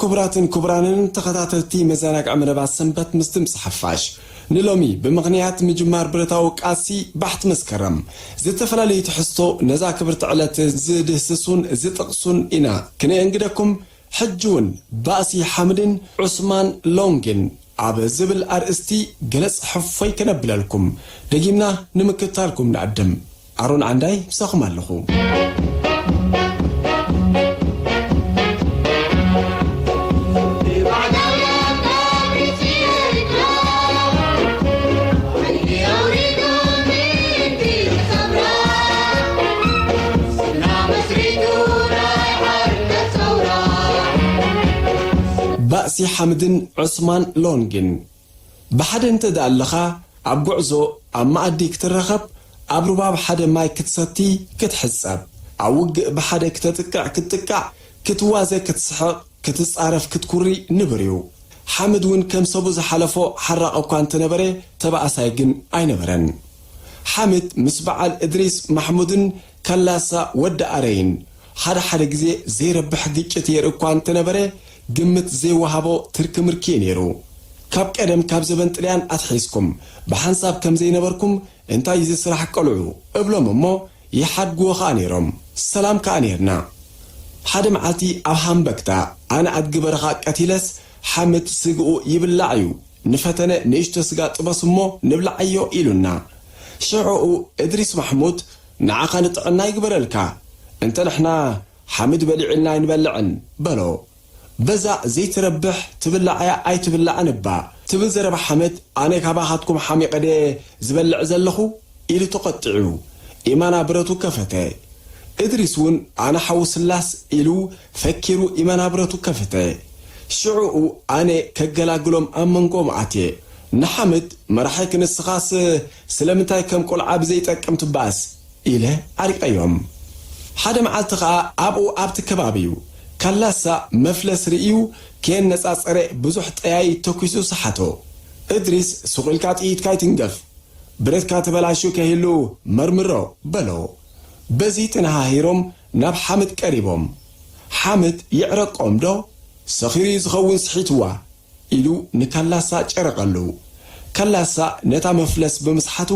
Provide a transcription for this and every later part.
ክቡራትን ክቡራንን ተኸታተልቲ መዘናግዒ መደባት ሰንበት ምስ ድምፂ ሓፋሽ፣ ንሎሚ ብምኽንያት ምጅማር ብረታዊ ቃልሲ ባሕቲ መስከረም ዝተፈላለዩ ትሕዝቶ ነዛ ክብርቲ ዕለት ዝድህስሱን ዝጠቕሱን ኢና ክነየንግደኩም። ሕጂ እውን ባእሲ ሓምድን ዑስማን ሎንግን ኣብ ዝብል ኣርእስቲ ገለ ጽሑፎይ ከነብለልኩም ደጊምና ንምክታልኩም ንዕድም። ኣሮን ዓንዳይ ምሳኹም ኣለኹ። ባእሲ ሓምድን ዑስማን ሎንግን። ብሓደ እንተ ደኣ ኣለኻ፣ ኣብ ጉዕዞ፣ ኣብ መኣዲ ክትረኸብ፣ ኣብ ሩባ ብሓደ ማይ ክትሰቲ ክትሕጸብ፣ ኣብ ውግእ ብሓደ ክተጥቅዕ ክትጥቃዕ፣ ክትዋዘ ክትስሕቕ፣ ክትጻረፍ ክትኩሪ ንቡር እዩ። ሓምድ እውን ከም ሰቡ ዝሓለፎ ሓራቕ እኳ እንተነበረ፣ ተባእሳይ ግን ኣይነበረን። ሓምድ ምስ በዓል እድሪስ ማሕሙድን ከላሳ ወዲ ኣረይን ሓደ ሓደ ግዜ ዘይረብሕ ግጭት የርኢ እኳ እንተነበረ፣ ግምት ዘይወሃቦ ትርኪ ምርኪ እዩ ነይሩ። ካብ ቀደም ካብ ዘበን ጥልያን ኣትሒዝኩም ብሓንሳብ ከም ዘይነበርኩም፣ እንታይ እዚ ስራሕ ቆልዑ እብሎም እሞ ይሓድግዎ ኸኣ ነይሮም። ሰላም ከኣ ነይርና። ሓደ መዓልቲ ኣብ ሃምበክታ ኣነ ኣድጊ በረኻ ቀቲለስ ሓምድ ስግኡ ይብላዕ እዩ፣ ንፈተነ ንእሽቶ ስጋ ጥበስ እሞ ንብላዓዮ ኢሉና። ሽዑኡ እድሪስ ማሕሙድ ንዓኻ ንጥዕና ይግበረልካ፣ እንተ ንሕና ሓምድ በሊዕልና ኣይንበልዕን በሎ። በዛ ዘይትረብሕ ትብላዕያ ኣይትብላዕን እባ ትብል ዘረባ ሓምድ ኣነ ካባኻትኩም ሓሚቐ ድየ ዝበልዕ ዘለኹ ኢሉ ተቖጢዑ ኢማና ብረቱ ከፈተ። እድሪስ እውን ኣነ ሓው ስላስ ኢሉ ፈኪሩ ኢማና ብረቱ ከፈተ። ሽዑኡ ኣነ ከገላግሎም ኣብ መንጎኦም ኣትየ። ንሓምድ መራሒክ ንስኻስ ስለምንታይ ከም ቆልዓ ብዘይጠቅም ትባእስ? ኢለ ዓሪቀዮም። ሓደ መዓልቲ ኸኣ ኣብኡ ኣብቲ ከባቢ እዩ። ካላሳ መፍለስ ርእዩ ከየነጻጸረ ብዙሕ ጠያይት ተኲሱ ሰሓቶ። እድሪስ ሱቕ ኢልካ ጥይትካ ኣይትንገፍ፣ ብረትካ ተበላሹ ከይህሉ መርምሮ በሎ። በዚ ተነሃሂሮም ናብ ሓምድ ቀሪቦም። ሓምድ ይዕረቆም ዶ ሰኺሩ እዩ ዝኸውን ስሒትዋ ኢሉ ንካላሳ ጨረቐሉ። ካላሳ ነታ መፍለስ ብምስሓቱ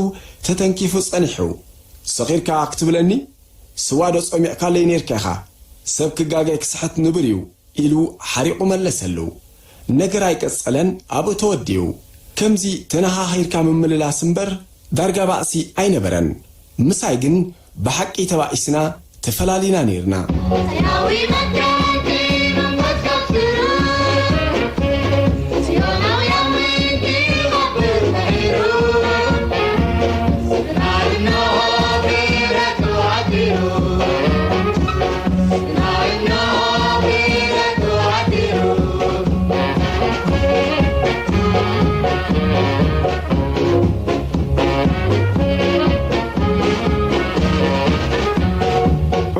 ተተንኪፉ ጸኒሑ። ሰኺርካ ክትብለኒ? ስዋ ዶ ጸሚቕካለይ ኔርካ ኢኻ? ሰብ ክጋገ ክስሕት ንቡር እዩ ኢሉ ሓሪቑ መለሰሉ። ነገር ኣይቀጸለን፣ ኣብኡ ተወዲኡ። ከምዚ ተነሃሂርካ ምምልላስ እምበር ዳርጋ ባእሲ ኣይነበረን። ምሳይ ግን ብሓቂ ተባኢስና ተፈላሊና ኔርና።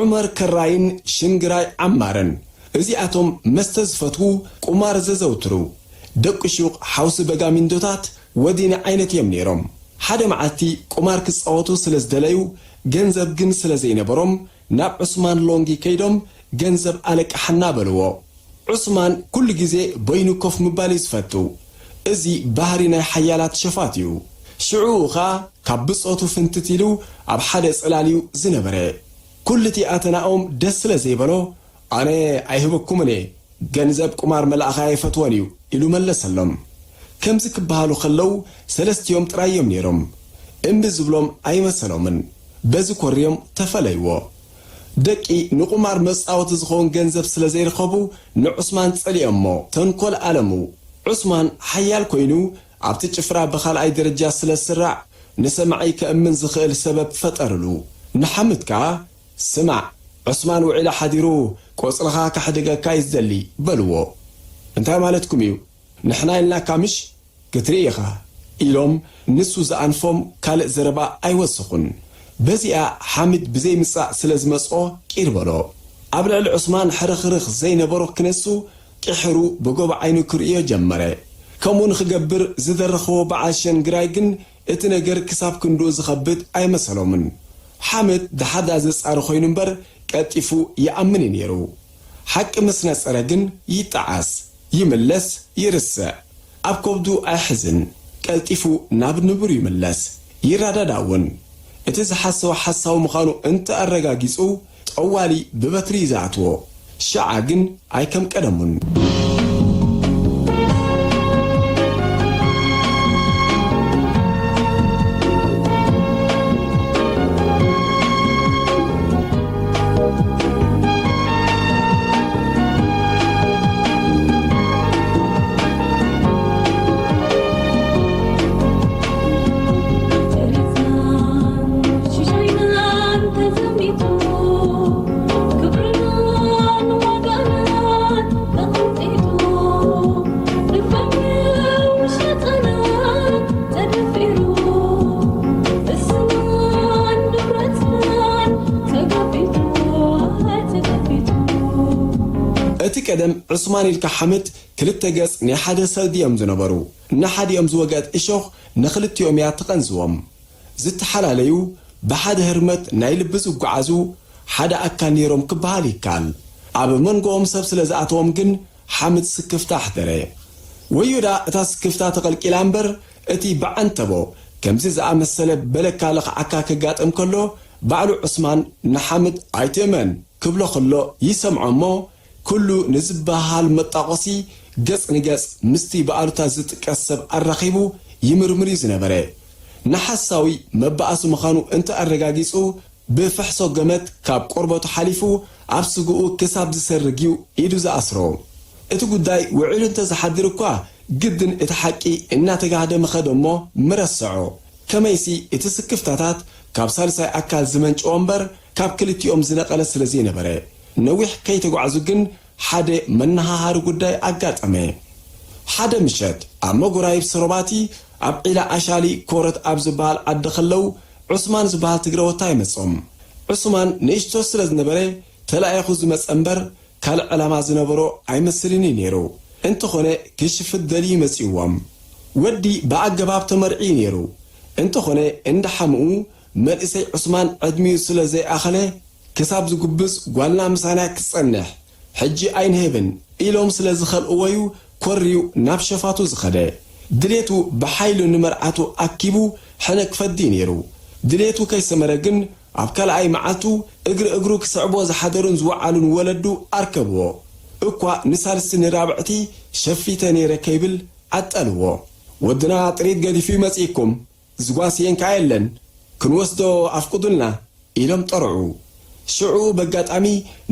ዑመር ከራይን ሽንግራይ ዓማርን። እዚኣቶም መስተ ዝፈትዉ፣ ቁማር ዘዘውትሩ፣ ደቂ ሹቕ፣ ሓውሲ በጋሚንዶታት፣ ወዲኒ ዓይነት እዮም ነይሮም። ሓደ መዓልቲ ቁማር ክጻወቱ ስለ ዝደለዩ፣ ገንዘብ ግን ስለ ዘይነበሮም፣ ናብ ዑስማን ሎንጊ ከይዶም፣ "ገንዘብ ኣለቅሓና" በልዎ። ዑስማን ኩሉ ግዜ በይኑ ኮፍ ምባል እዩ ዝፈቱ። እዚ ባህሪ ናይ ሓያላት ሸፋት እዩ። ሽዑኡ ኸኣ ካብ ብጾቱ ፍንትት ኢሉ ኣብ ሓደ ጽላል እዩ ዝነበረ። ኩሉ እቲኣተናኦም ደስ ስለ ዘይበሎ፣ "ኣነ ኣይህበኩምን እየ፣ ገንዘብ ቁማር መልኣኸ ኣይፈትዎን እዩ" ኢሉ መለሰሎም። ከምዚ ክበሃሉ ከለዉ ሰለስቲኦም ጥራይ እዮም ነይሮም። እምቢ ዝብሎም ኣይመሰሎምን። በዚ ኮርዮም ተፈለይዎ። ደቂ ንቁማር መጻወቲ ዝኸውን ገንዘብ ስለ ዘይረኸቡ ንዑስማን ጸሊኦሞ ተንኮል ኣለሙ። ዑስማን ሓያል ኮይኑ ኣብቲ ጭፍራ ብኻልኣይ ደረጃ ስለ ዝስራዕ ንሰማዒ ከእምን ዝኽእል ሰበብ ፈጠርሉ። ንሓምድ ከኣ፣ "ስማዕ፣ ዑስማን ውዒሉ ሓዲሩ ቆጽልኻ ከሕድገካ እዩ ዝደሊ" በልዎ። "እንታይ ማለትኩም እዩ? ንሕና ኢልናካ ምሽ? ክትርኢ ኢኻ" ኢሎም ንሱ ዝኣንፎም ካልእ ዘረባ ኣይወሰኹን። በዚኣ ሓምድ ብዘይምጻእ ስለ ዝመጽኦ ቂር በሎ። ኣብ ልዕሊ ዑስማን ሕርኽርኽ ዘይነበሮ ክነሱ ቂሕሩ ብጎቦ ዓይኑ ክርእዮ ጀመረ። ከምኡ ንኽገብር ዝደረኽዎ በዓል ሸንግራይ ግን እቲ ነገር ክሳብ ክንድኡ ዝኸብድ ኣይመሰሎምን። ሓምድ ደሓዳ ዘጻሪ ኮይኑ እምበር ቀልጢፉ ይኣምን እዩ ነይሩ። ሓቂ ምስ ነጸረ ግን ይጠዓስ፣ ይምለስ፣ ይርስዕ። ኣብ ከብዱ ኣይሕዝን። ቀልጢፉ ናብ ንቡር ይምለስ። ይረዳዳእ እውን። እቲ ዝሓሰቦ ሓሳዊ ምዃኑ እንተ ኣረጋጊጹ፣ ጠዋሊ ብበትሪ እዩ ዝኣትዎ። ሽዓ ግን ኣይከም ቀደሙን። እቲ ቀደም ዑስማን ኢልካ ሓምድ ክልተ ገጽ ናይ ሓደ ሰልዲ እዮም ዝነበሩ። ንሓዲኦም ዝወግአት እሾኽ ንኽልቲኦም እያ ትቐንዝዎም። ዝተሓላለዩ ብሓደ ህርመት ናይ ልቢ ዝጓዓዙ ሓደ ኣካል ነይሮም ክበሃል ይከኣል። ኣብ መንጎኦም ሰብ ስለ ዝኣተዎም ግን ሓምድ ስክፍታ ኣሕደረ። ወዮ ደኣ እታ ስክፍታ ተቐልቂላ እምበር፣ እቲ ብዓንተቦ ከምዚ ዝኣመሰለ በለካ ለኽዓካ ከጋጥም ከሎ፣ ባዕሉ ዑስማን ንሓምድ ኣይትእመን ክብሎ ከሎ ይሰምዖ እሞ፣ ኩሉ ንዝበሃል መጣቆሲ ገጽ ንገጽ ምስቲ ብኣሉታ ዝጥቀስ ሰብ ኣራኺቡ ይምርምር እዩ ዝነበረ። ንሓሳዊ መባኣሲ ምዃኑ እንተ ኣረጋጊጹ፣ ብፍሕሶ ገመድ ካብ ቆርበቱ ሓሊፉ ኣብ ስግኡ ክሳብ ዝሰርግ እዩ ኢዱ ዝኣስሮ። እቲ ጉዳይ ውዒሉ እንተ ዝሓድር እኳ፣ ግድን እቲ ሓቂ እናተጋህደ ምኸደ እሞ ምረስዖ። ከመይሲ እቲ ስክፍታታት ካብ ሳልሳይ ኣካል ዝመንጨወ እምበር ካብ ክልቲኦም ዝነቐለ ስለ ዘይነበረ፣ ነዊሕ ከይተጓዕዙ ግን ሓደ መነሃሃሪ ጉዳይ ኣጋጠመ። ሓደ ምሸት ኣብ መጎራይብ ሰሮባቲ ኣብ ዒላ ኣሻሊ ኮረት ኣብ ዝበሃል ዓዲ ከለዉ፣ ዑስማን ዝበሃል ትግረ ወታይ መጾም። ዑስማን ንእሽቶ ስለ ዝነበረ ተላኢኹ ዝመጸ እምበር ካልእ ዕላማ ዝነበሮ ኣይመስልን እዩ ነይሩ። እንተኾነ ክሽፍት ደልዩ መጺእዎም። ወዲ ብኣገባብ ተመርዒ እዩ ነይሩ። እንተኾነ እንዳ ሓምኡ መንእሰይ ዑስማን ዕድሚኡ ስለ ዘይኣኸለ ክሳብ ዝጉብዝ ጓልና ምሳና ክትጸንሕ፣ ሕጂ ኣይንህብን ኢሎም ስለ ዝኸልእዎዩ ኮርዩ ናብ ሸፋቱ ዝኸደ። ድሌቱ ብሓይሉ ንመርዓቱ ኣኪቡ ሕነ ክፈዲ ነይሩ። ድሌቱ ከይሰመረ ግን ኣብ ካልኣይ መዓልቱ እግሪ እግሩ ክስዕቦ ዝሓደሩን ዝወዓሉን ወለዱ ኣርከብዎ። እኳ ንሳልስቲ ንራብዕቲ ሸፊተ ነይረ ከይብል ኣጠልዎ። ወድና ጥሪት ገዲፉ ይመጽእኩም። ዝጓስየን ከኣ የለን፣ ክንወስዶ ኣፍቅዱልና ኢሎም ጠርዑ። ሽዑ በጋጣሚ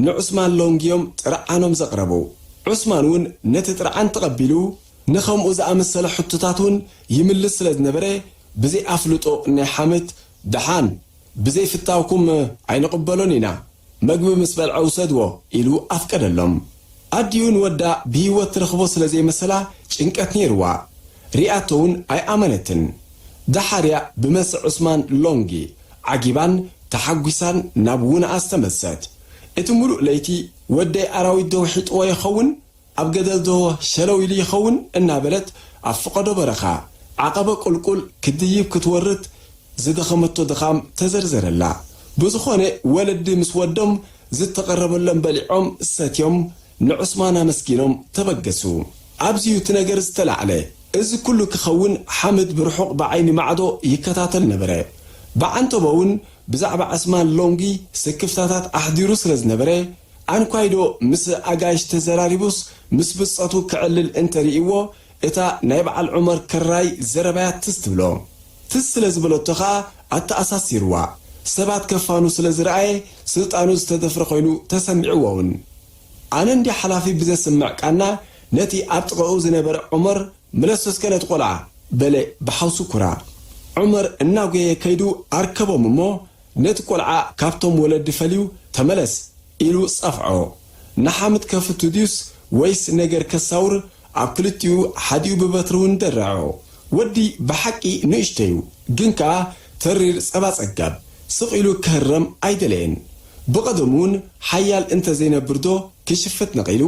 ንዑስማን ሎንግ እዮም ጥርዓኖም ዘቕረቡ። ዑስማን እውን ነቲ ጥርዓን ተቐቢሉ፣ ንኸምኡ ዝኣመሰለ ሕቶታት እውን ይምልስ ስለ ዝነበረ፣ ብዘይ ኣፍልጦ ናይ ሓምድ፣ ደሓን፣ ብዘይ ፍታውኩም ኣይንቕበሎን ኢና፣ መግቢ ምስ በልዐ ውሰድዎ ኢሉ ኣፍቀደሎም። ኣዲኡ ንወዳ ብህይወት ትረኽቦ ስለ ዘይመሰላ ጭንቀት ነይርዋ። ሪኣቶ እውን ኣይኣመነትን። ደሓርያ ብመልሲ ዑስማን ሎንጊ ዓጊባን ተሓጒሳን ናብ ውንኣ ዝተመልሰት። እቲ ምሉእ ለይቲ ወደይ ኣራዊት ዶ ውሒጥዎ ይኸውን? ኣብ ገደል ዶ ሸለው ኢሉ ይኸውን? እናበለት ኣብ ፈቐዶ በረኻ ዓቐበ ቁልቁል ክትድይብ ክትወርድ ዝደኸመቶ ድኻም ተዘርዘረላ። ብዝኾነ ወለዲ ምስ ወዶም ዝተቐረበሎም በሊዖም ሰትዮም ንዑስማን ኣመስጊኖም ተበገሱ። ኣብዚዩ እቲ ነገር ዝተላዕለ። እዚ ኩሉ ክኸውን ሓምድ ብርሑቕ ብዓይኒ ማዕዶ ይከታተል ነበረ። ብዓንተቦ እውን ብዛዕባ ዑስማን ሎንጊ ስክፍታታት ኣሕዲሩ ስለ ዝነበረ፣ ኣንኳይዶ ምስ ኣጋይሽ ተዘራሪቡስ ምስ ብጾቱ ክዕልል እንተርእይዎ፣ እታ ናይ በዓል ዑመር ክራይ ዘረባያ ትዝ ትብሎ። ትዝ ስለ ዝበለቶ ኸኣ ኣተኣሳሲርዋ። ሰባት ከፋኑ ስለ ዝረኣየ ስልጣኑ ዝተደፍረ ኮይኑ ተሰሚዕዎ እውን። ኣነ እንዲ ሓላፊ ብዘስምዕ ቃና ነቲ ኣብ ጥቓኡ ዝነበረ ዑመር፣ ምለሶ እስከ ነቲ ቆልዓ፣ በለ ብሓውሲ ኩራ። ዑመር እናጎየ ከይዱ ኣርከቦም እሞ፣ ነቲ ቆልዓ ካብቶም ወለዲ ፈልዩ፣ ተመለስ ኢሉ ጸፍዖ። ንሓምድ ከፍቱ ድዩስ ወይስ ነገር ከሳውር ኣብ ክልቲኡ ሓዲኡ ብበትሪ እውን ደረዖ። ወዲ ብሓቂ ንእሽቶዩ፣ ግን ከኣ ተሪር ጸባ ጸጋብ፣ ስቕ ኢሉ ክህረም ኣይደለየን። ብቐደሙ እውን ሓያል እንተ ዘይነብር ዶ ክሽፍት ነቒሉ?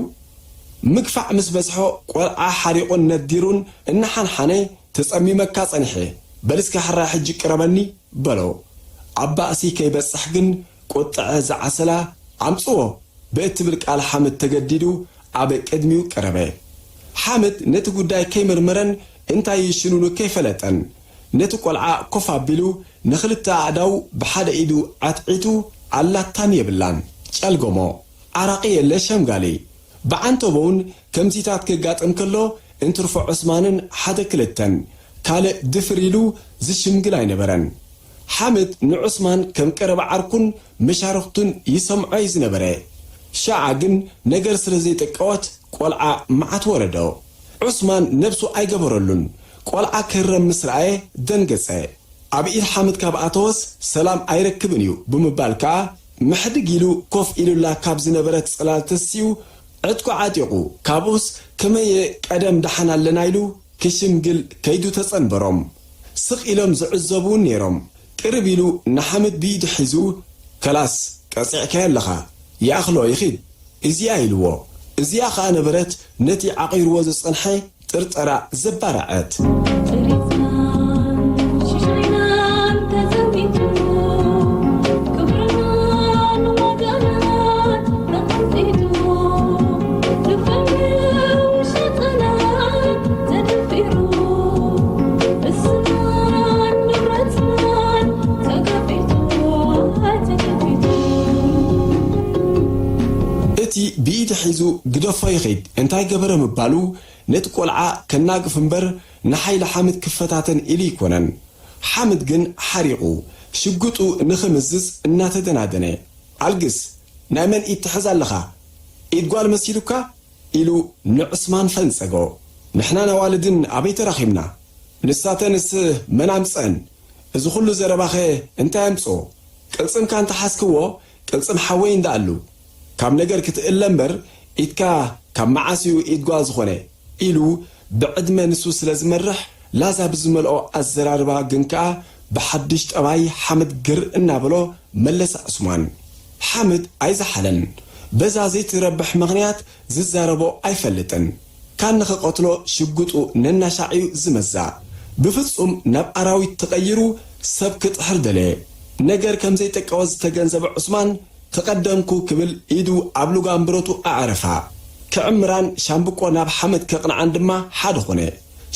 ምግፋዕ ምስ በዝሖ ቆልዓ ሓሪቑን ነዲሩን እናሓንሓነ ተጸሚመካ ጸኒሐ፣ በል እስከ ሕራይ ሕጂ ቅረበኒ በሎ። ኣብ ባእሲ ከይበጽሕ ግን ቁጥዐ ዝዓሰላ ኣምጽዎ ብእትብል ቃል ሓምድ ተገዲዱ ኣብ ቅድሚኡ ቀረበ። ሓምድ ነቲ ጉዳይ ከይመርመረን እንታይ ይሽኑሉ ከይፈለጠን፣ ነቲ ቆልዓ ኮፍ ኣቢሉ ንኽልተ ኣእዳው ብሓደ ኢዱ ዓትዒቱ ኣላታን የብላን። ጨልጎሞ፣ ዓራቂ የለ ሸምጋሊ። ብዓንተቦውን ከምዚታት ክጋጥም ከሎ እንትርፎ ዑስማንን ሓደ ክልተን ካልእ ድፍር ኢሉ ዝሽምግል ኣይነበረን። ሓምድ ንዑስማን ከም ቀረባ ዓርኩን መሻርኽቱን ይሰምዖ እዩ ዝነበረ። ሸዓ ግን ነገር ስለ ዘይጠቀወት ቆልዓ መዓት ወረዶ። ዑስማን ነብሱ ኣይገበረሉን። ቆልዓ ክህረም ምስ ረኣየ ደንገጸ። ኣብ ኢድ ሓምድ ካብ ኣተወስ ሰላም ኣይረክብን እዩ ብምባል ከኣ ምሕድግ ኢሉ ኮፍ ኢሉላ ካብ ዝነበረት ጽላል ተሲኡ ዕጥቁ ዓጢቑ፣ ካብኡስ ከመየ ቀደም ደሓን ኣለና ኢሉ ክሽምግል ከይዱ ተጸንበሮም። ስቕ ኢሎም ዝዕዘቡ እውን ነይሮም። ቅርብ ኢሉ ንሓምድ ብኢዱ ሒዙ፣ ከላስ ቀጺዕካዮ ኣለኻ፣ ይኣኽሎ ይኺድ፣ እዚኣ ኢልዎ። እዚኣ ኸኣ ነበረት ነቲ ዓቒርዎ ዝጸንሐ ጥርጠራ ዘባርዐት። እቲ ብኢዱ ሒዙ ግደፎ ይኺድ እንታይ ገበረ ምባሉ ነቲ ቆልዓ ከናግፍ እምበር ንሓይሊ ሓምድ ክፈታተን ኢሉ ኣይኮነን። ሓምድ ግን ሓሪቑ ሽጉጡ ንኽምዝዝ እናተደናደነ፣ ኣልግስ፣ ናይ መን ኢድ ትሕዝ ኣለኻ? ኢድ ጓል መሲሉካ? ኢሉ ንዑስማን ፈንጸጎ። ንሕናን ኣዋልድን ኣበይ ተራኺብና? ንሳተንስ መን ኣምጸአን? እዚ ኹሉ ዘረባኸ እንታይ ኣምጽኦ? ቅልጽምካ እንተሓዝክዎ፣ ቅልጽም ሓወይ እንዳኣሉ። ካብ ነገር ክትእለ እምበር፣ ኢድካ ካብ መዓስ እዩ ኢድ ጓል ዝኾነ? ኢሉ ብዕድመ ንሱ ስለ ዝመርሕ፣ ላዛ ብዝመልኦ ኣዘራርባ ግን ከኣ ብሓድሽ ጠባይ ሓምድ ግር እናበሎ መለሰ ዑስማን። ሓምድ ኣይዘሓለን። በዛ ዘይትረብሕ ምኽንያት ዝዛረቦ ኣይፈልጥን። ካን ንኽቐትሎ ሽጉጡ ነናሻዕ እዩ ዝመዛ። ብፍጹም ናብ ኣራዊት ተቐይሩ ሰብ ክጥሕር ደለየ። ነገር ከም ዘይጠቀወ ዝተገንዘበ ዑስማን፣ ተቐደምኩ ክብል ኢዱ ኣብ ልጓም ብረቱ ኣዕረፋ። ክዕምራን ሻምብቆ ናብ ሓምድ ከቕንዓን ድማ ሓደ ኾነ።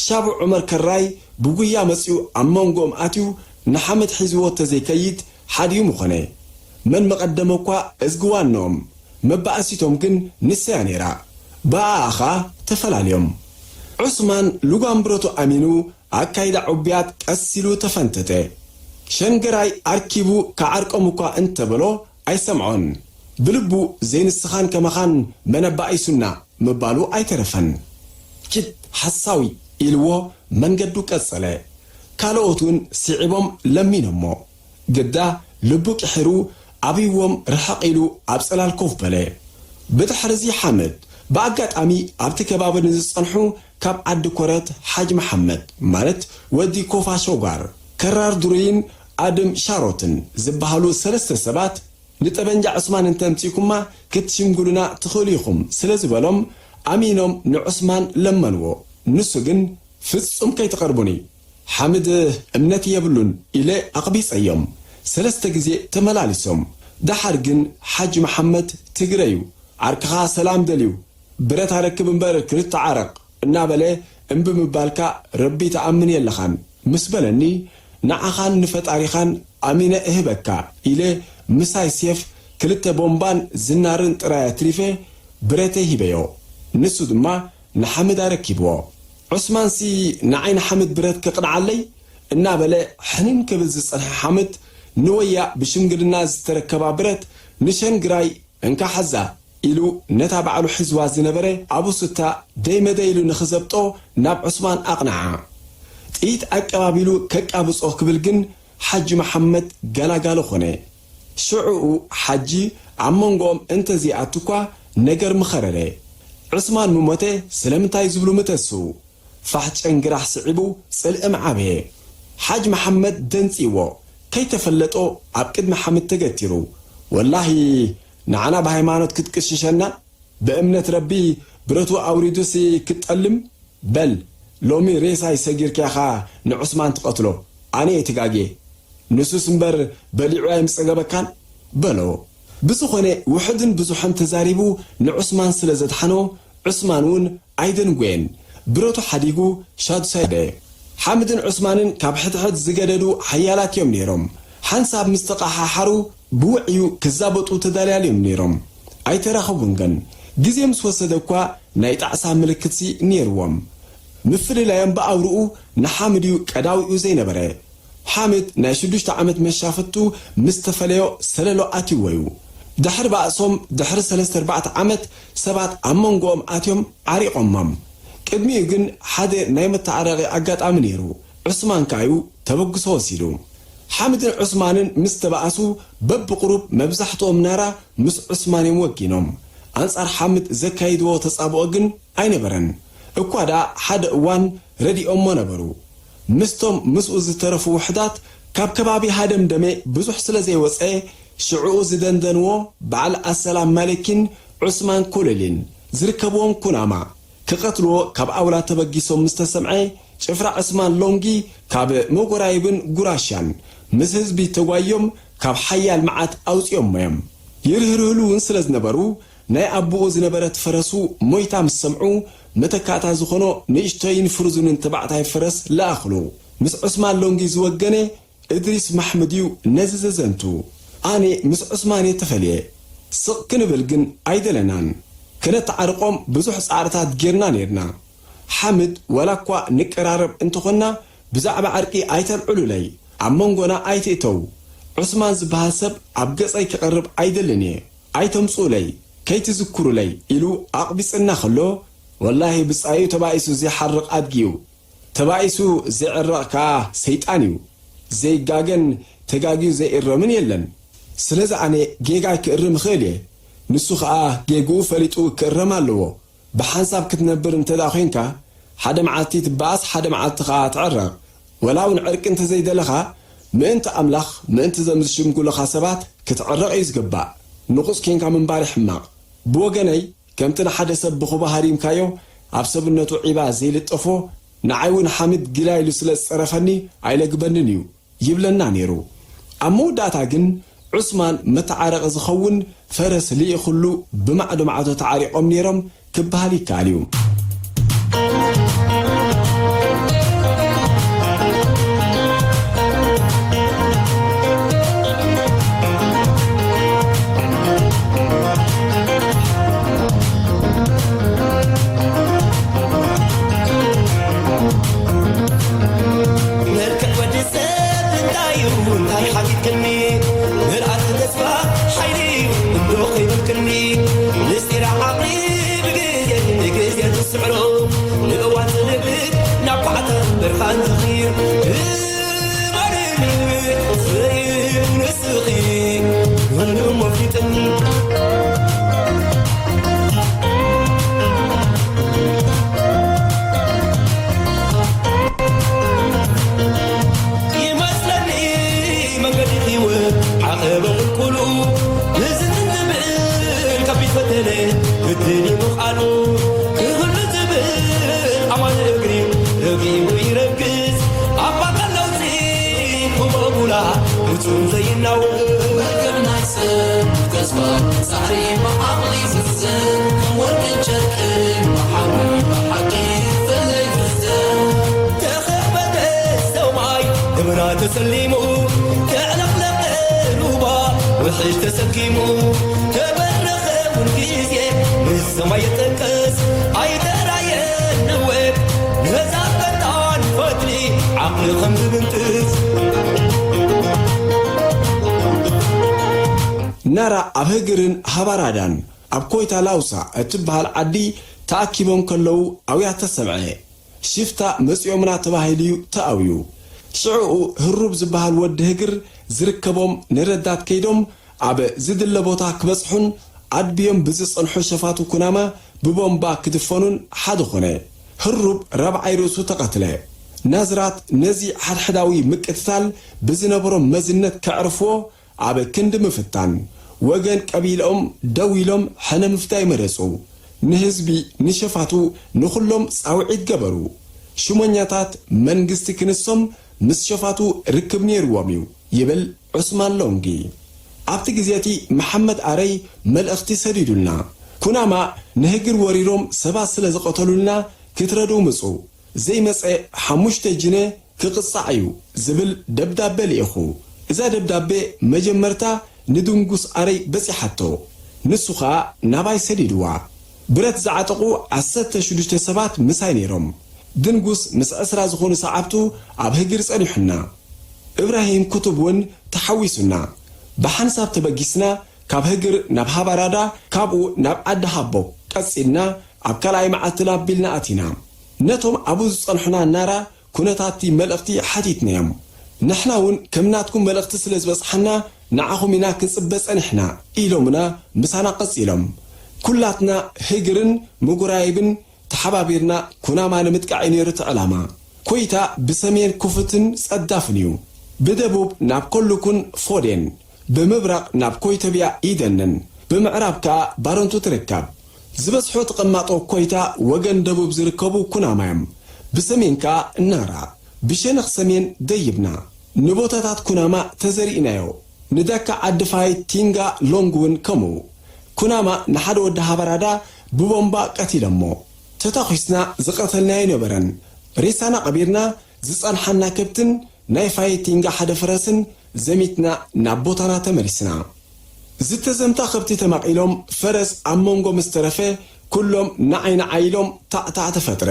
ሻቡ ዑመር ከራይ ብጉያ መጺኡ ኣብ መንጎኦም ኣትዩ ንሓምድ ሒዝዎ ተዘይከይድ ሓዲኡ ምኾነ። መን መቐደመ እኳ እዝጊ ዋንኦም፣ መባእሲቶም ግን ንሰያ ነይራ። ብኣኣ ኸኣ ተፈላልዮም። ዑስማን ልጓም ብረቱ ኣሚኑ ኣካይዳ ዑብያት ቀስ ኢሉ ተፈንተተ። ሸንገራይ ኣርኪቡ ክዓርቆም እኳ እንተበሎ ኣይሰምዖን። ብልቡ ዘይንስኻን ከማኻን መን ኣባኢሱና ምባሉ ኣይተረፈን። ኪድ ሓሳዊ ኢልዎ መንገዱ ቀጸለ። ካልኦት እውን ስዒቦም ለሚኖሞ። ግዳ ልቡ ቅሒሩ ኣብይዎም ርሕቕ ኢሉ ኣብ ጽላል ኮፍ በለ። ብድሕርዚ ሓምድ ብኣጋጣሚ ኣብቲ ከባቢ ንዝጸንሑ ካብ ዓዲ ኮረት ሓጅ መሓመድ ማለት ወዲ ኮፋ ሸጓር፣ ከራር ድሩይን ኣድም ሻሮትን ዝበሃሉ ሰለስተ ሰባት ንጠበንጃ ዑስማን እንተምጺእኩማ ክትሽምግሉና ትኽእሉ ኢኹም ስለ ዝበሎም ኣሚኖም ንዑስማን ለመንዎ። ንሱ ግን ፍጹም ከይትቐርቡኒ፣ ሓምድ እምነት የብሉን ኢለ ኣቕቢጸዮም። ሰለስተ ግዜ ተመላሊሶም። ደሓር ግን ሓጅ መሓመድ ትግረ እዩ፣ ዓርክኻ ሰላም ደልዩ፣ ብረት ኣረክብ እምበር ክልተ ዓረቕ እናበለ እምቢ ምባልካ ረቢ ትኣምን የለኻን ምስ በለኒ፣ ንዓኻን ንፈጣሪኻን ኣሚነ እህበካ ኢለ ምሳይ ሴፍ ክልተ ቦምባን ዝናርን ጥራይ ኣትሪፈ ብረተይ ሂበዮ። ንሱ ድማ ንሓምድ ኣረኪብዎ። ዑስማንሲ ንዓይ ንሓምድ ብረት ከቕንዓለይ እናበለ ሕንን ክብል ዝጸንሐ ሓምድ ንወያ ብሽምግልና ዝተረከባ ብረት ንሸንግራይ እንካ ሓዛ ኢሉ ነታ ባዕሉ ሒዝዋ ዝነበረ ኣቡሱታ ደይመደይ ኢሉ ንኽዘብጦ ናብ ዑስማን ኣቕንዓ። ጥይት ኣቀባቢሉ ከቃብጾ ክብል ግን ሓጂ መሓመድ ገላጋሊ ኾነ። ሽዑኡ ሓጂ ኣብ መንጎኦም እንተዘይኣቱ እኳ ነገር ምኸረረ። ዑስማን ምሞተ ስለምንታይ ዝብሉ ምተስኡ። ፋሕ ጨንግራሕ ስዒቡ ጽልኢ ምዓበየ። ሓጅ መሓመድ ደንጺዎ፣ ከይተፈለጦ ኣብ ቅድሚ ሓምድ ተገቲሩ። ወላሂ ንዓና ብሃይማኖት ክትቅሽሸና፣ ብእምነት ረቢ ብረቱ ኣውሪዱሲ ክትጠልም? በል ሎሚ ሬሳይ ሰጊርካ ኢኻ ንዑስማን ትቐትሎ፣ ኣነ እየ ተጋግየ። ንሱስ እምበር በሊዑ ኣይምጸገበካን? በሎ። ብዝኾነ ውሑድን ብዙሕን ተዛሪቡ ንዑስማን ስለ ዘድሓኖ፣ ዑስማን እውን ኣይደንጎየን። ብረቱ ሓዲጉ ሻዱሳይ ደ። ሓምድን ዑስማንን ካብ ሕድሕድ ዝገደዱ ሓያላት እዮም ነይሮም። ሓንሳብ ምስ ተቐሓሓሩ ብውዕዩ ክዛበጡ ተዳልያሉ እዮም ነይሮም። ኣይተራኸቡን ግን። ግዜ ምስ ወሰደ እኳ ናይ ጣዕሳ ምልክትሲ ነይርዎም። ምፍልላዮም ብኣውርኡ ንሓምድ እዩ ቀዳዊኡ ዘይነበረ። ሓምድ ናይ ሽዱሽተ ዓመት መሻፍቱ ምስ ተፈለዮ ሰለሎ ኣትይዎ እዩ። ድሕሪ ባእሶም ድሕሪ ሰለስተ ኣርባዕተ ዓመት ሰባት ኣብ መንጎኦም ኣትዮም ዓሪቖሞም። ቅድሚኡ ግን ሓደ ናይ መተዓረቒ ኣጋጣሚ ነይሩ። ዑስማን ከኣ እዩ ተበግሶ ወሲዱ። ሓምድን ዑስማንን ምስ ተባኣሱ በብቕሩብ መብዛሕትኦም ናራ ምስ ዑስማን እዮም ወጊኖም። ኣንጻር ሓምድ ዘካይድዎ ተጻብኦ ግን ኣይነበረን። እኳ ደኣ ሓደ እዋን ረዲኦሞ ነበሩ። ምስቶም ምስኡ ዝተረፉ ውሑዳት ካብ ከባቢ ሃደምደመ ብዙሕ ስለ ዘይወጸ፣ ሽዕኡ ዝደንደንዎ በዓል ኣሰላም ማሊኪን ዑስማን ኮለሊን ዝርከብዎም ኩናማ ክቐትልዎ ካብ ኣውላ ተበጊሶም ምስ ተሰምዐ፣ ጭፍራ ዑስማን ሎንጊ ካብ መጎራይብን ጉራሻን ምስ ህዝቢ ተጓዮም ካብ ሓያል መዓት ኣውጺኦሞ እዮም። ይርህርህሉ እውን ስለ ዝነበሩ፣ ናይ ኣቦኡ ዝነበረት ፈረሱ ሞይታ ምስ ሰምዑ፣ መተካእታ ዝኾኖ ንእሽቶይን ፍርዙንን ተባዕታይ ፈረስ ለኣኽሉ። ምስ ዑስማን ሎንጊ ዝወገነ እድሪስ ማሕሙድ እዩ ነዚ ዘዘንቱ። ኣነ ምስ ዑስማን እየ ተፈልየ። ስቕ ክንብል ግን ኣይደለናን። ከነተዓርቖም ብዙሕ ጻዕርታት ጌርና ኔርና። ሓምድ፣ ዋላ እኳ ንቀራረብ እንተኾንና፣ ብዛዕባ ዕርቂ ኣይተልዕሉለይ፣ ኣብ መንጎና ኣይትእተው። ዑስማን ዝበሃል ሰብ ኣብ ገጸይ ክቐርብ ኣይደልን እየ። ኣይተምጽኡለይ፣ ከይትዝክሩለይ ኢሉ ኣቕቢጽና ከሎ፣ ወላሂ ብጻዩ ተባኢሱ ዘይሓርቕ ኣድጊ እዩ። ተባኢሱ ዘይዕረቕ ከኣ ሰይጣን እዩ። ዘይጋገን ተጋግዩ ዘይእረምን የለን። ስለዚ ኣነ ጌጋይ ክእርም እኽእል እየ። ንሱ ኸኣ ጌግኡ ፈሊጡ ክእረም ኣለዎ። ብሓንሳብ ክትነብር እንተ ደኣ ኾይንካ፣ ሓደ መዓልቲ ትበኣስ፣ ሓደ መዓልቲ ኸኣ ትዕረቕ። ወላ እውን ዕርቂ እንተ ዘይደለኻ፣ ምእንቲ ኣምላኽ፣ ምእንቲ ዘም ዝሽምጉሉኻ ሰባት ክትዕረቕ እዩ ዝግባእ። ንቑጽ ኬንካ ምንባር እዩ ሕማቕ። ብወገነይ፣ ከምቲ ንሓደ ሰብ ብኹባ ሃሪምካዮ፣ ኣብ ሰብነቱ ዒባ ዘይልጠፎ፣ ንዓይ እውን ሓምድ ግላ ኢሉ ስለ ዝጸረፈኒ ኣይለግበንን እዩ። ይብለና ነይሩ። ኣብ መወዳእታ ግን ዑስማን መተዓረቒ ዝኸውን ፈረስ ልኢኹሉ ብማዕዶ ማዕዶ ተዓሪቖም ነይሮም ክበሃል ይከኣል እዩ። መልክዕ ወዲ ሰብ እንታይ እዩ? እንታይ ሓቲትክኒ? ምርኣት ተስፋ ሓይሊ እዩ እንዶ ከይበልክኒ። ምስጢር ዓቕሊ ብግዜ ንግዜ ትስዕሮ። ንእዋን ዝልብጥ ናብ ኳዕታ ብርሃን ዝኽይር። እመንኒ፣ ዘይንስኺ፣ ኩሉ መፊጥኒ። ይመስለኒ መንገዲ ህይወት ዓቐበ ቁልቁሉ ንዝንዝብል ከቢድ ፈተነ ግድን እዩ ምኽኣሉ። ክህሉ ዝብል ኣማን እግሪ ረጊሙ ይረግጽ። ኣባ ቀለውጺ ክቦ ቡላ ፍጹም ዘይናወጽ። መርከብ ናይ ሰብ ተስፋ ጻዕሪ ብዓቕሊ ዝፍዘ፣ ከም ወርቅን ጨርቅን ብሓዊ ብሓቂ ፈለይ ፍዘ። ተኸበደ ሰማይ እምና ተሰሊሙ፣ ተዕለቕለቐ ሩባ ውሕጅ ተሰኪሙ፣ ተበረኸ እውን ግዜ ምስ ሰማይ ይጠቀስ። ኣይተራየን ነወ ነዛ ፈጣን ፈትሊ ዓቕሊ ከም ዝብንጥስ። ናራ ኣብ ህግርን ሃባራዳን ኣብ ኮይታ ላውሳ እትበሃል ዓዲ ተኣኪቦም ከለዉ ኣውያት ተሰምዐ። ሽፍታ መጺኦምና ተባሂሉ እዩ ተኣውዩ። ሽዕኡ ህሩብ ዝበሃል ወዲ ህግር ዝርከቦም ንረዳት ከይዶም ኣብ ዝድለ ቦታ ክበጽሑን ኣድብዮም ብዝጸንሑ ሸፋቱ ኩናማ ብቦምባ ክድፈኑን ሓደ ኾነ። ህሩብ ራብዓይ ርእሱ ተቐትለ። ናዝራት ነዚ ሓድሕዳዊ ምቅትታል ብዝነበሮም መዝነት ከዕርፍዎ ኣብ ክንዲ ምፍታን፣ ወገን ቀቢልኦም ደው ኢሎም ሕነ ምፍዳይ መረጹ። ንህዝቢ፣ ንሸፋቱ፣ ንኹሎም ጻውዒት ገበሩ። ሽሞኛታት መንግስቲ ክንሶም ምስ ሸፋቱ ርክብ ነይርዎም እዩ ይብል ዑስማን ሎንጊ። ኣብቲ ግዜ እቲ መሓመድ ኣረይ መልእኽቲ ሰዲዱልና። ኩናማ ንህግር ወሪሮም ሰባት ስለ ዝቐተሉልና ክትረድኡ ምጹ። ዘይመጸ ሓሙሽተ ጅነ ክቕጻዕ እዩ ዝብል ደብዳበ ልኢኹ። እዛ ደብዳበ መጀመርታ ንድንጉስ ኣረይ በጺሓቶ። ንሱ ኸኣ ናባይ ሰዲድዋ። ብረት ዝዓጠቑ ዓሰርተ ሽዱሽተ ሰባት ምሳይ ነይሮም። ድንጉስ ምስ ዕስራ ዝኾኑ ሰዓብቱ ኣብ ህግር ጸኒሑና። እብራሂም ኩቱብ እውን ተሓዊሱና። ብሓንሳብ ተበጊስና ካብ ህግር ናብ ሃባራዳ፣ ካብኡ ናብ ዓዲ ሃቦ ቀጺልና ኣብ ካልኣይ መዓልትና ኣቢልና ኣቲና። ነቶም ኣብኡ ዝጸንሑና ናራ ኩነታትቲ መልእኽቲ ሓቲትናዮም። ንሕና እውን ከም ናትኩም መልእኽቲ ስለ ዝበጽሓና ንዓኹም ኢና ክንጽበ ጸኒሕና ኢሎምና ምሳና ቀጺሎም። ኩላትና ህግርን ምጉራይብን ተሓባቢርና ኩናማ ንምጥቃዕ እዩ ነይሩ እቲ ዕላማ። ኮይታ ብሰሜን ኩፍትን ጸዳፍን እዩ። ብደቡብ ናብ ኮሉኩን ፎዴን፣ ብምብራቕ ናብ ኮይተብያ ኢደንን፣ ብምዕራብ ከኣ ባረንቱ ትርከብ። ዝበዝሑ ተቐማጦ ኮይታ ወገን ደቡብ ዝርከቡ ኩናማ እዮም። ብሰሜን ከኣ እናራ፣ ብሸነኽ ሰሜን ደይብና። ንቦታታት ኩናማ ተዘሪእናዮ። ንዳካ ዓዲ ፋይ ቲንጋ ሎንግ እውን ከምኡ። ኩናማ ንሓደ ወዲ ሃበራዳ ብቦምባ ቀቲሎሞ። ተታኺስና ዝቐተልናዮ ኣይነበረን። ሬሳና ቀቢርና ዝጸንሓና ከብትን ናይ ፋይ ቲንጋ ሓደ ፈረስን ዘሚትና ናብ ቦታና ተመሊስና። ዝተዘምታ ከብቲ ተማቒሎም ፈረስ ኣብ መንጎ ምስ ተረፈ ኩሎም ንዓይ ንዓይ ኢሎም ታዕታዕ ተፈጥረ።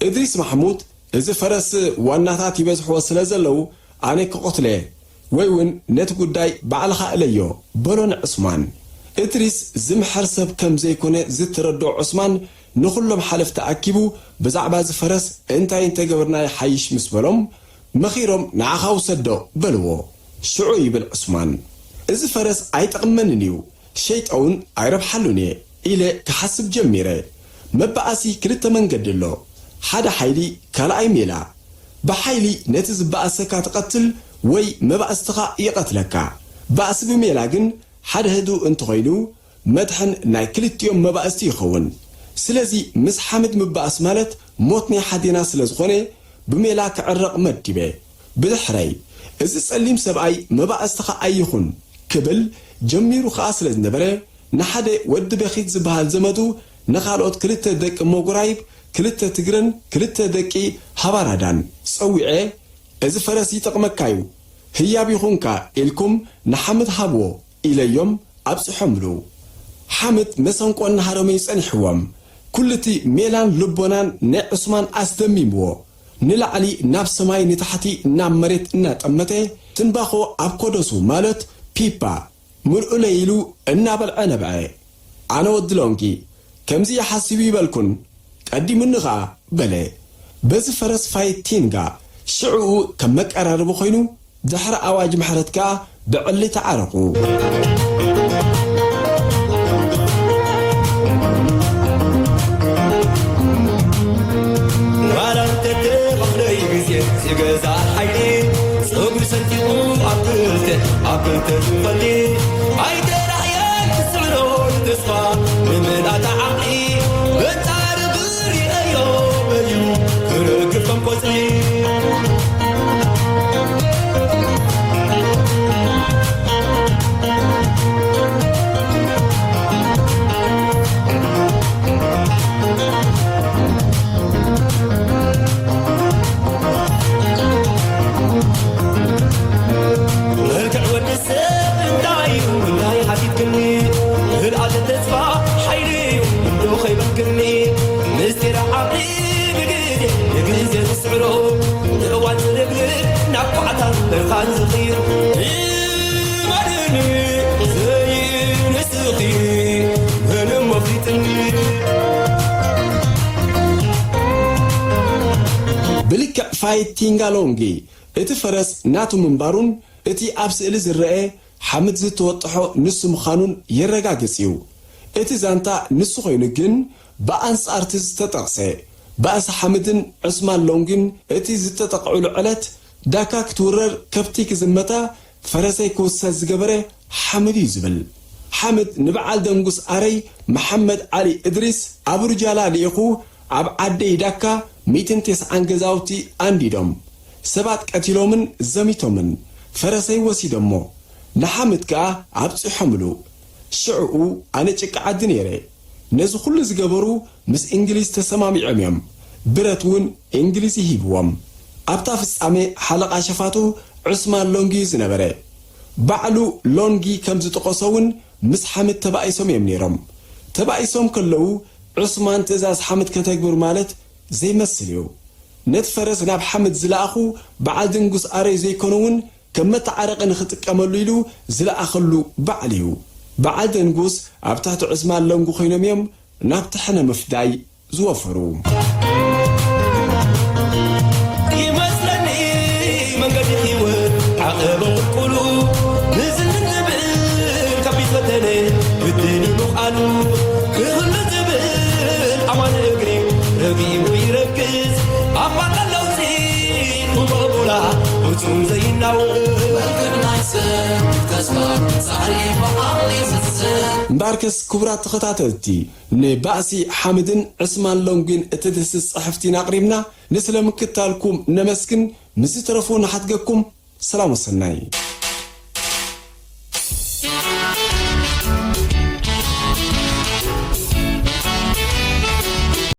እድሪስ ማሕሙድ፣ እዚ ፈረስ ዋናታት ይበዝሕዎ ስለ ዘለዉ ኣነ ክቐትሎ እየ፣ ወይ እውን ነቲ ጉዳይ ባዕልኻ እለዮ በሎ ንዕስማን። እድሪስ ዝምሕር ሰብ ከም ዘይኮነ ዝተረድኦ ዑስማን ንኹሎም ሓለፍቲ ኣኪቡ ብዛዕባ እዚ ፈረስ እንታይ እንተገበርና ይሓይሽ ምስ በሎም፣ መኺሮም ንዓኻ ውሰዶ በልዎ። ሽዑ ይብል ዑስማን፣ እዚ ፈረስ ኣይጠቕመንን እዩ፣ ሸይጠውን ኣይረብሓሉን እየ ኢለ ክሓስብ ጀሚረ። መባኣሲ ክልተ መንገዲ ኣሎ። ሓደ ሓይሊ፣ ካልኣይ ሜላ። ብሓይሊ ነቲ ዝበኣሰካ ትቐትል ወይ መባእስትኻ ይቐትለካ። ባእሲ ብሜላ ግን ሓደ ህዱእ እንተኾይኑ መድሕን ናይ ክልቲኦም መባእስቲ ይኸውን። ስለዚ ምስ ሓምድ ምባኣስ ማለት ሞት ናይ ሓዴና ስለ ዝኾነ ብሜላ ክዕረቕ መዲበ። ብድሕረይ፣ እዚ ጸሊም ሰብኣይ መባእስትኻ ኣይኹን ክብል ጀሚሩ ኸኣ ስለ ዝነበረ፣ ንሓደ ወዲ በኺት ዝበሃል ዘመዱ ንኻልኦት ክልተ ደቂ ሞጉራይብ፣ ክልተ ትግረን ክልተ ደቂ ሃባራዳን ጸዊዐ፣ እዚ ፈረስ ይጠቕመካ እዩ፣ ህያብ ይኹንካ ኢልኩም ንሓምድ ሃብዎ ኢለዮም ኣብጺሖምሉ። ሓምድ መሰንቆ እናሃረመ እዩ ጸኒሕዎም። ኩሉ እቲ ሜላን ልቦናን ናይ ዑስማን ኣስደሚምዎ። ንላዕሊ ናብ ሰማይ ንታሕቲ ናብ መሬት እናጠመተ ትንባኾ ኣብ ኮደሱ ማለት ፒፓ ምልኡለይ ኢሉ እናበልዐ ነብዐ። ኣነ ወዲ ሎንጊ ከምዚ ይሓስብ ይበልኩን ቀዲሙኒ ኸኣ በለ። በዚ ፈረስ ፋይቲንጋ ሽዕኡ ከም መቀራረቢ ኮይኑ ድሕሪ ኣዋጅ ምሕረት ከኣ ብዕሊ ተዓረቑ። ዋላ እንተተባህለይ ግዜ ዝገዛ ሓይሊ ጸጉሪ ሰንጢቑ ኣብ ክልተ ኣብ ክልተ ዝፈሊ ኣይተራእየን ክስዕሮ ተስፋ ንምልኣታ ዓቕሊ በንጻር ብሪአዮ በዩ ክረግፍ ከም ቆጽሊ። መልክዕ ወዲ ሰብ እንታይ እዩ? እንታይ ሓቲትክኒ? ምልኣተ ተስፋ ሓይሊ እዩ እንዶ ከይበልክኒ። ምስጢር ዓቕሊ ብግዜ ንግዜ ዝስዕሮ ንእዋን ዝልግልግ ናብ ኳዕታን በርኻን ዝኽይር። እመንኒ ዘይንስኺ ምንም መፍሊጥኒ። ብልክዕ ፋይት ቲንጋሎንጊ እቲ ፈረስ ናቱ ምንባሩን እቲ ኣብ ስእሊ ዝረአ ሓምድ ዝተወጥሖ ንሱ ምዃኑን የረጋግጽ እዩ። እቲ ዛንታ ንሱ ኮይኑ ግን ብኣንጻርቲ ዝተጠቕሰ ባእሲ ሓምድን ዕስማን ሎንጊን እቲ ዝተጠቕዕሉ ዕለት ዳካ ክትውረር ከብቲ ክዝመታ ፈረሰይ ክውሰድ ዝገበረ ሓምድ እዩ ዝብል። ሓምድ ንበዓል ደንጉስ ኣረይ መሓመድ ዓሊ እድሪስ ኣብ ሩጃላ ልኢኹ ኣብ ዓደይ ዳካ ሚእትን ተስዓን ገዛውቲ ኣንዲዶም ሰባት ቀቲሎምን ዘሚቶምን ፈረሰይ ወሲዶሞ። ንሓምድ ከኣ ኣብጺሖምሉ። ሽዕኡ ኣነ ጭቃ ዓዲ ነይረ። ነዚ ኩሉ ዝገበሩ ምስ እንግሊዝ ተሰማሚዖም እዮም። ብረት እውን እንግሊዝ ይሂብዎም። ኣብታ ፍጻሜ ሓለቓ ሸፋቱ ዑስማን ሎንጊ እዩ ዝነበረ። ባዕሉ ሎንጊ ከም ዝጠቐሶ እውን ምስ ሓምድ ተባኢሶም እዮም ነይሮም። ተባኢሶም ከለዉ ዑስማን ትእዛዝ ሓምድ ከተግብር ማለት ዘይመስል እዩ። ነቲ ፈረስ ናብ ሓምድ ዝለኣኹ በዓል ድንጉስ ኣረይ ዘይኮነ እውን ከም መተዓረቒ ንኽጥቀመሉ ኢሉ ዝለኣኸሉ በዓል እዩ። በዓል ደንጉስ ኣብ ትሕቲ ዑስማን ሎንጊ ኮይኖም እዮም ናብ ተሐነ ምፍዳይ ዝወፈሩ። ይመስለኒ መንገዲ ህይወት ዓቐበ ቁልቁሉ ንዝንን ዝብል ከቢድ ፈተነ ግድን እዩ ምዃኑ ክህሉ ዝብል ኣማን እግሪ ረጊቡ ይረግጽ ኣባቀ ለውፂ ብመቦላ ፍጹም ዘይናወ መንገድ ናይ ሰብ ተስፋ ጻዕሪ ብዓቕሊ ዝስብ እምበኣርከስ ክቡራት ተኸታተልቲ፣ ንባእሲ ሓምድን ዕስማን ሎንጊን እትድህስስ ጽሕፍቲን ኣቕሪብና። ንስለ ምክትታልኩም ነመስግን። ምስ ዝተረፉ ንሓትገኩም። ሰላም ወሰናይ።